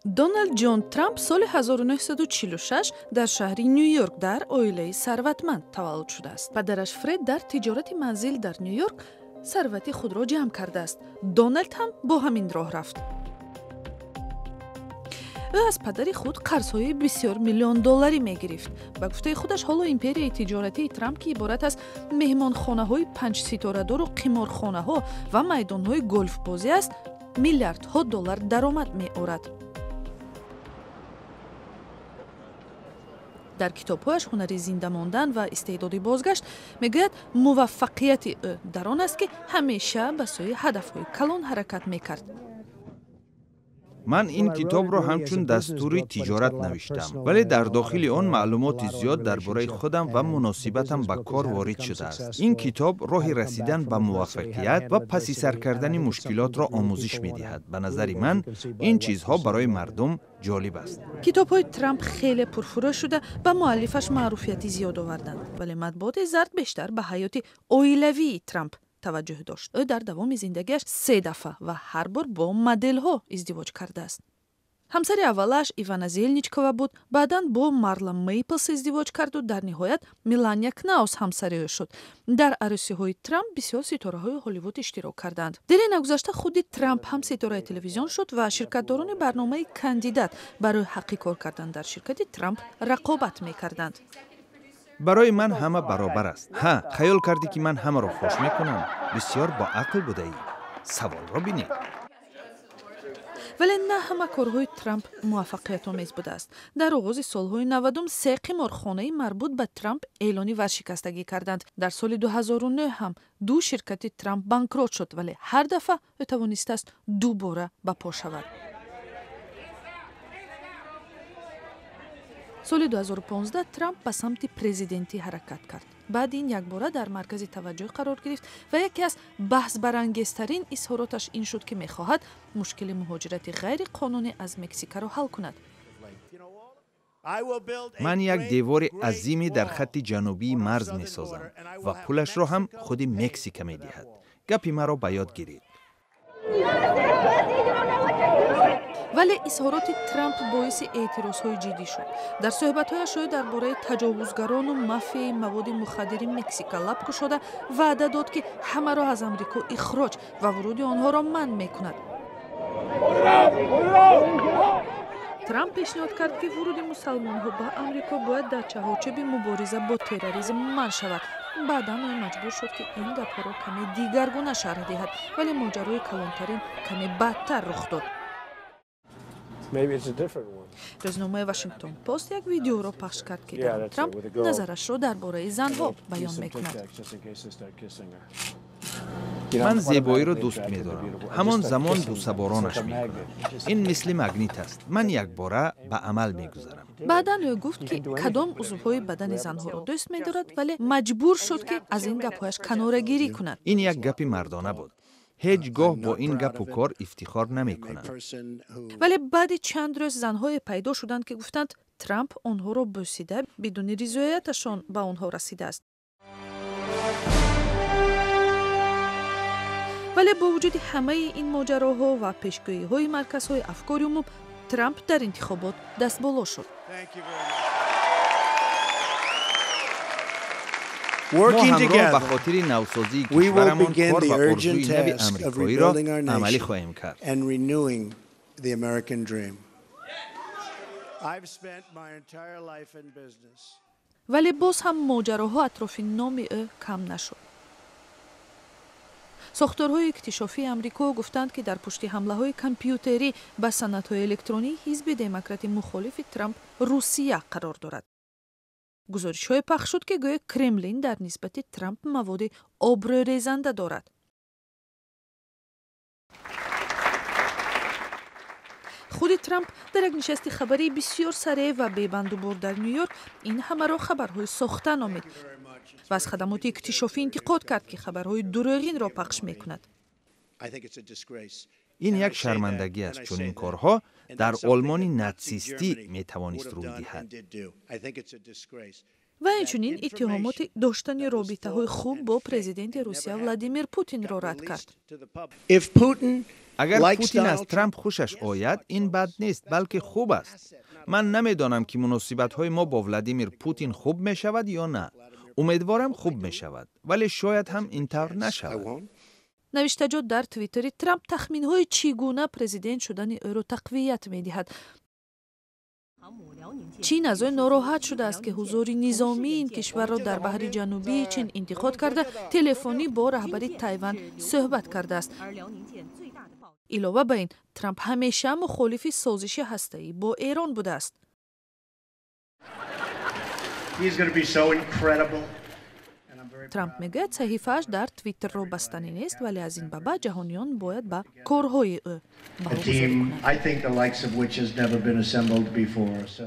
Доналд Ҷон Трамп соли 1946 дар шаҳри Ню-Йорк дар оилаи сарватманд таваллуд шудааст. Падараш Фред дар тиҷорати манзил дар Ню-Йорк сарвати худро ҷамъ кардааст. Доналд ҳам бо ҳамин роҳ рафт. Ӯ аз падари худ қарзҳои бисёр миллион долларӣ мегирифт. Ба гуфтаи худаш, ҳоло империяи тиҷоратии Трамп, ки иборат аз меҳмонхонаҳои панҷситорадору қиморхонаҳо ва майдонҳои голфбозӣ аст, миллиардҳо доллар даромад меорад. Дар китобҳояш «Ҳунари зинда мондан» ва «Истеъдоди бозгашт» мегӯяд, муваффақияти ӯ дар он аст, ки ҳамеша ба сӯи ҳадафҳои калон ҳаракат мекард. Ман ин китобро ҳамчун дастури тиҷорат навиштам, вале дар дохили он маълумоти зиёд дар бораи худам ва муносибатам ба кор ворид шудааст. Ин китоб роҳи расидан ба муваффақият ва паси сар кардани мушкилотро омӯзиш медиҳад. Ба назари ман, ин чизҳо барои мардум ҷолиб аст. Китобҳои Трамп хеле пурфурӯш шуда, ба муаллифаш маъруфияти зиёд оварданд, вале матбуоти зард бештар ба ҳаёти оилавии Трамп таваҷҷӯҳ дошт. Ӯ дар давоми зиндагиаш се дафъа ва ҳар бор бо моделҳо издивоҷ кардааст. Ҳамсари аввалаш Ивана Зелничкова буд, баъдан бо Марла Мейплс издивоҷ карду дар ниҳоят Мелания Кнаус ҳамсари ӯ шуд. Дар арӯсиҳои Трамп бисёр ситораҳои Ҳолливуд иштирок карданд. Дере нагузашта худи Трамп ҳам ситораи телевизион шуд ва ширкатдорони барномаи «Кандидат» барои ҳаққи кор кардан дар ширкати Трамп рақобат мекарданд. Барои ман ҳама баробар аст. Ҳа, хаёл кардӣ, ки ман ҳамаро фош мекунам? Бисёр боақл будаӣ. Саволро бинед. Вале на ҳама корҳои Трамп муваффақиятомез будааст. Дар оғози солҳои 90-ум се қиморхонаи марбут ба Трамп эълони варшикастагӣ карданд. Дар соли 2009 ҳам ду ширкати Трамп банкрот шуд, вале ҳар дафъа ӯ тавонистааст дубора ба по шавад. Соли 2015 Трамп ба самти президентӣ ҳаракат кард. Баъди ин якбора дар маркази таваҷҷӯҳ қарор гирифт ва яке аз баҳсбарангезтарин изҳороташ ин шуд, ки мехоҳад мушкили муҳоҷирати ғайриқонунӣ аз Мексикаро ҳал кунад. Ман як девори азиме дар хатти ҷанубии марз месозам ва пулашро ҳам худи Мексика медиҳад. Гапи маро ба ёд гиред. Вале изҳороти Трамп боиси эътирозҳои ҷиддӣ шуд. Дар суҳбатҳояш ӯ дар бораи таҷовузгарону мафияи маводи мухаддири Мексика лаб кушода, ваъда дод, ки ҳамаро аз Амрико ихроҷ ва вуруди онҳоро манъ мекунад. Трамп пешниҳод кард, ки вуруди мусалмонҳо ба Амрико бояд дар чаҳорчӯби мубориза бо терроризм манъ шавад. Баъдан ӯ маҷбур шуд, ки ин гапҳоро каме дигаргуна шарҳ диҳад, вале моҷарои калонтарин каме баъдтар рух дод. Рӯзномаи «Вашингтон Пост» як видеоро пахш кард, ки дар он Трамп назарашро дар бораи занҳо баён мекунад. Ман зебоиро дӯст медорам. Ҳамон замон бусаборонаш мекунам. Ин мисли магнит аст. Ман якбора ба амал мегузарам. Баъдан ӯ гуфт, ки кадом узвҳои бадани занҳоро дӯст медорад, вале маҷбур шуд, ки аз ин гапҳояш канорагирӣ кунад. Ин як гапи мардона буд. Ҳеҷ гоҳ бо ин гапу кор ифтихор намекунам. Вале баъди чанд рӯз занҳое пайдо шуданд, ки гуфтанд, Трамп онҳоро бӯсида, бидуни ризояташон ба онҳо расидааст. Вале бо вуҷуди ҳамаи ин моҷароҳо ва пешгӯиҳои марказҳои афкори умум, Трамп дар интихобот дастболо шуд. Мо ҳамроҳ ба хотири навсозии кишварамон кор ва орзуи нави амрикоиро амалӣ хоҳем кард. The American dream. I've spent my entire life in business. Вале боз ҳам моҷароҳо атрофи номи ӯ кам нашуд. Сохторҳои иктишофии Амрико гуфтанд, ки дар пушти ҳамлаҳои компютерӣ ба санадҳои электронии ҳизби демократи мухолифи Трамп Русия қарор дорад. Гузоришҳое пахш шуд, ки гӯё Кремлин дар нисбати Трамп маводи обрӯрезанда дорад. Худи Трамп дар як нишасти хабарии бисёр сареъ ва бебандубор дар Ню-Йорк ин ҳамаро хабарҳои сохта номид ва аз хадамоти иктишофӣ интиқод кард, ки хабарҳои дурӯғинро пахш мекунад. Ин як шармандагӣ аст. Чунин корҳо дар Олмони натсистӣ метавонист рӯй диҳад. Ва инчунин иттиҳомоти доштани робитаҳои хуб бо президенти Русия Владимир Путинро рад кард. Агар Путин аз Трамп хушаш ояд, ин бад нест, балки хуб аст. Ман намедонам, ки муносибатҳои мо бо Владимир Путин хуб мешавад ё на. Умедворам, хуб мешавад, вале шояд ҳам ин тавр нашавад. Навиштаҷот дар Твиттери Трамп тахминҳои чӣ гуна президент шудани ӯро тақвият медиҳад. Чин аз он нороҳат шудааст, ки ҳузури низомии ин кишварро дар баҳри Ҷанубии Чин интиқод карда, телефонӣ бо раҳбари Тайван суҳбат кардааст. Илова ба ин, Трамп ҳамеша мухолифи созиши ҳастаӣ бо Эрон будааст. He's going to be so incredible. Трамп мегӯяд, саҳифааш дар Твиттерро бастанӣ нест, вале аз ин ба баъд ҷаҳониён бояд ба корҳои ӯ баҳогузорӣ кунанд. I think the likes of which has never been assembled before. So.